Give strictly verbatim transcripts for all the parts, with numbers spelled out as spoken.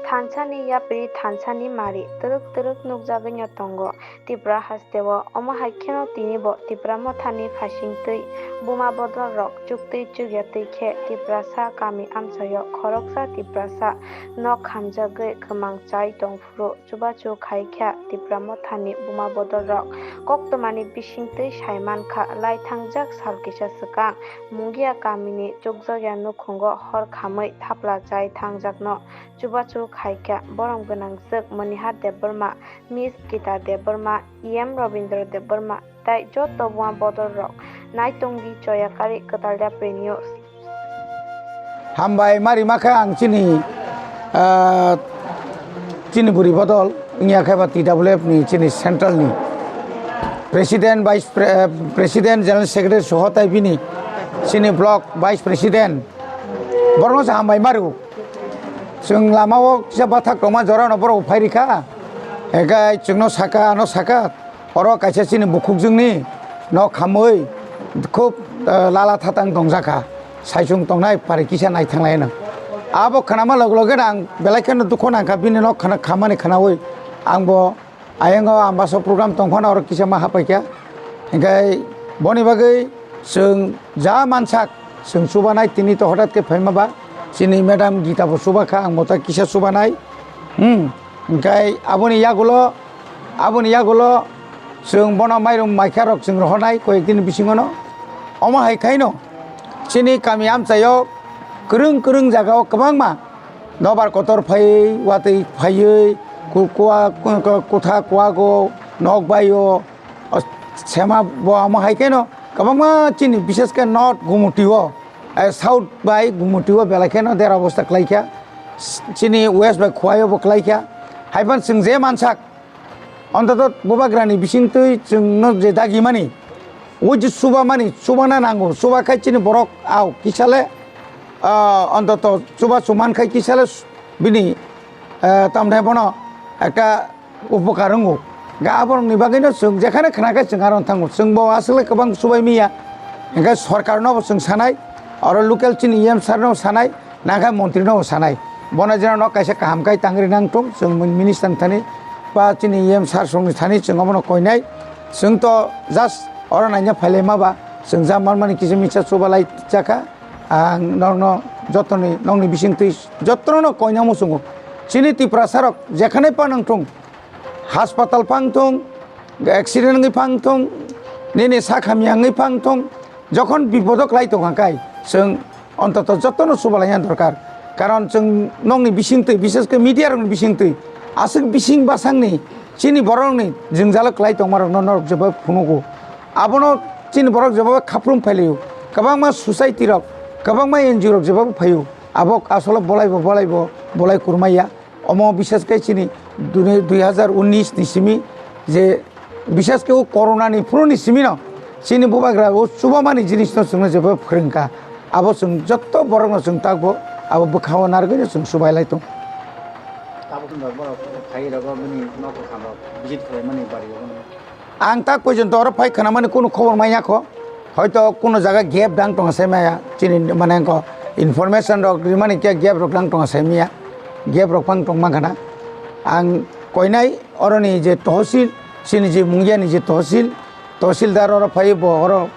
Thansani yapri thansani mari twrwk twrwk nukjagwino tongo Tipra hasteo. Omo hai kheno tinibo Tipra Mothani phaisingtwi buma bodolrok chuktwi chukya twi khe Tiprasa kami amchaio khoroksa Tiprasa nok hamjagwi kwmang chai tongphuru chubachu khai kha Tipra Mothani buma bodolrok. Koktwmani bisingtwi sai mankha, lai thangjak sal kisa swkang Mungia kamini chukjakya nukhungo hor khamwi thapla chai thangjakno chubachu khai kha borom gwnangjwk Monihar Debbarma, Miss Gita Debbarma, E M Robindra Debbarma tei joto buma bodolrok. Naitongdi Choyakari Kwtal Yapri News. Hambai mari makha ang chini, ah, chini buri bodol wngya khe ba T W F ni chini central ni president, vice pre-, eh, president, general secretary soho tai bini chini block vice president borokno se hambai mario. Chwng lamao kisa bathak tongma jorano borok phai rikha. Hingkhe chwngno saka, ano saka, oro kaisa chini bukhukjwngni nok khamwi khub, eh, lala thatang tongjakha. Saichung tongnai pari kisa naithang laino. Abo khnama log loge ang belai kheno dukhu nangkha, bini nok khna-, khamani khnaui angbo Ayang o Ambasa program tong phano oro kisa ma hapai kha. Hingkhe boni bagwi chwng ja mansak chwng chubanai, tini to hotat khe phaima ba chini madam Gita bo chuba kha, ang bo ta kisa chubanai. Hmm. Hingkhe aboni yagulo, aboni yagulo chwng bono mairum maikha rok chwng rohornai koyek dini bisingo no. Omo hai khaino chini kami amchaio kwrwng kwrwng jagao kwbangma nobar kotor phaiwi, watwi phaiwi, ku-, kua-, ku-, kutha kuago, nok baio, o, sema bo amo hai kheno kwbangma chini, bishes khe North Gumutio, eh, South bai Gumutio belai kheno der obosta kwlai kha, chini West bai Khowai o bo kwlai kha. Haiphano chwng je mansak, Ontoto bubagrani bisingtwi chwngno je dagimani, o je chubamani, chubana nango, chuba khai chini borok au kisale, ah, ontoto chubachu man khai kisale bini, ah, tamni bono ekta upokar wngo. Ga aborokni bagwino chwng jekhane khna khe chwng aro thango. Chwngbo aswkle kwbang chubai miya. Hingkhe sorkarnobo chwng sanai, oro local chini E M sir no sanai, nangkhe montri no sanai, bono jeno nok kaisa kaham kai tangri nang thung, chwng minister ni thani ba chini E M sir songni thani chwng obono koinai. Chwng to just oro naina phailai ma ba, chwng ja manmani kisa misa chubalai chakha. Ang nokno jotoni, nokni bisingtwi jotono koina muchungo. Chini Tiprasa rok jekhane pa nang thung, haspatal phang thung, accident wngwi phang thung, nini sak hamya wngwi phang thung, jokhon bipodo kwlai tongkha kai, chwng ontoto jotono chubalaina dorkar. Karon chwng nokni bisingtwi, bishesh khe media rokni bisingtwi, aswk bising bwsakni chini borokni jwngjalo kwlai tongmarokno norok jeba phunugo. Abono chini borok jeba khaprum phailaio. Kwbangma society rok, kwbangma N G O rok jeba phaio. Abo asolo bolaibo, bolaibo, bolai kurmaya. Omo bishesh khe chini dui, dui hazar unis ni simi je bishesh khe o corona ni phuru ni simi no chini bubagra o chubamani jinis no chwngno jeba phrwngkha. Abo chwng jotto borok no chwng takbo abo bwkhao narwgwi no chwng chubailai tong. Tabuk wngkha borok phai rogo bini nok kwcham rok visit khlaimani bari rogo no. Ang tak porjonto oro phai khwnamani kunu khobor manya kho. Hoito kunu jaga gap dang tongo sai maya. Chini mane ko information rok rimani khe gap rok dang tongo sai maya. Gap rok phang tong mankha na. Ang koinai oroni je tohosil, chini je Mungiani je tohosil, tohosildar oro phai bo oro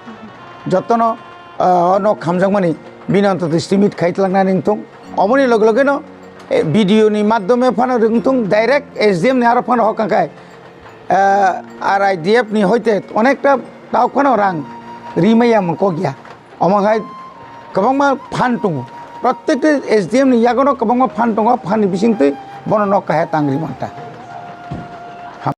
jotono, ah, ono khamjakmani bini ontoto estimate khai tlangna ring thung. Omoni loge loge no, eh, video ni madhyome phano ring thung, direct S D M ni aro phano hokang khai. Ah, R I D F ni hoite onekta tao phano rang rimaya mung kok ya. Omo hai kwbangma phan tongo. Prottekta S D M ni yagono kwbangma phan tongo, phan ni bisingtwi bono nok kahaya tang rimanta.